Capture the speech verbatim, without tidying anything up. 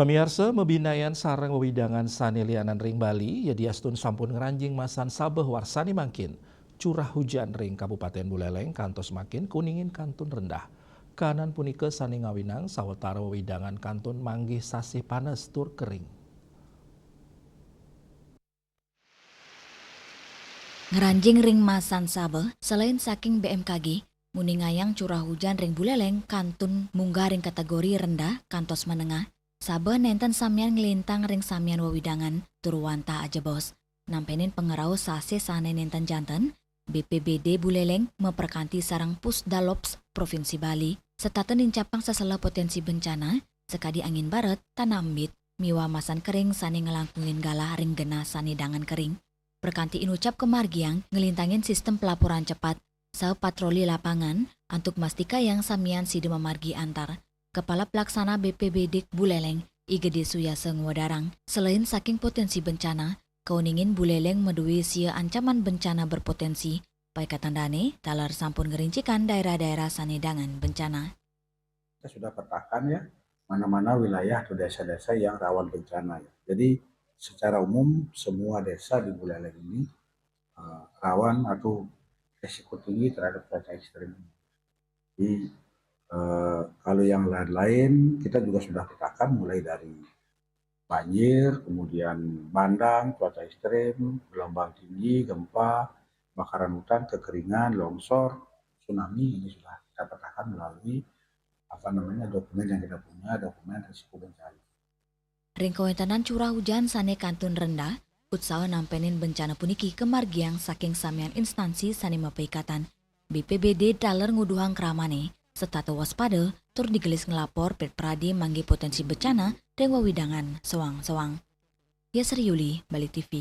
Pamiarsa, mabinayan sareng wewidangan sane lianan ring Bali, yadiastun sampun ngranjing masan sabeh warsane mangkin, curah hujan ring Kabupaten Buleleng kantos mangkin kuningin kantun rendah. Kanan punika sane ngawinang sawetara wewidangan kantun manggih sasih panes tur kering. Ngranjing ring masan sabeh, selain saking B M K G, nguningayang curah hujan ring Buleleng kantun munggah ring kategori rendah kantos menengah, sabeh nenten samian nglintang ring samian wewidangan tur wantah ajebos. Nampenin pangrauh sasih sane nenten janten, B P B D Buleleng maprekanti sareng Pusdalops Provinsi Bali, setata nincapang sesela potensi bencana, sakadi angin baret, tanah embit, miwah masan kering sane nglangkungin galah ring genah sane dangan kering. Prekanti inucap kamargiang nglintangin sistem pelaporan cepat saha patroli lapangan antuk mastikayang samian sida mamargi antar. Kepala Pelaksana B P B D Buleleng, I Gede Suyasa ngwedarang, selain saking potensi bencana, kauningin Buleleng madue sia ancaman bencana berpotensi, paikatan dane taler sampun ngerincikan daerah-daerah sane dangan bencana. Kita sudah petakan ya, mana-mana wilayah atau desa-desa yang rawan bencana ya. Jadi secara umum semua desa di Buleleng ini eh, rawan atau risiko tinggi terhadap cuaca ekstrim. Jadi eh, kalau yang lain-lain kita juga sudah petakan mulai dari banjir, kemudian bandang, cuaca ekstrim, gelombang tinggi, gempa, kebakaran hutan, kekeringan, longsor, tsunami, ini sudah kita petakan melalui apa namanya dokumen yang kita punya, dokumen risiko bencana. Ring kawentenan curah hujan sane kantun rendah, usaha nampenin bencana puniki kamargiang saking samian instansi sane mapaikatan. B P B D taler nguduhang kramane, setata waspada, tur digelis nglapor pit pradi manggih potensi bencana ring wewidangan soang-soang. Yasri Yuli, Bali T V.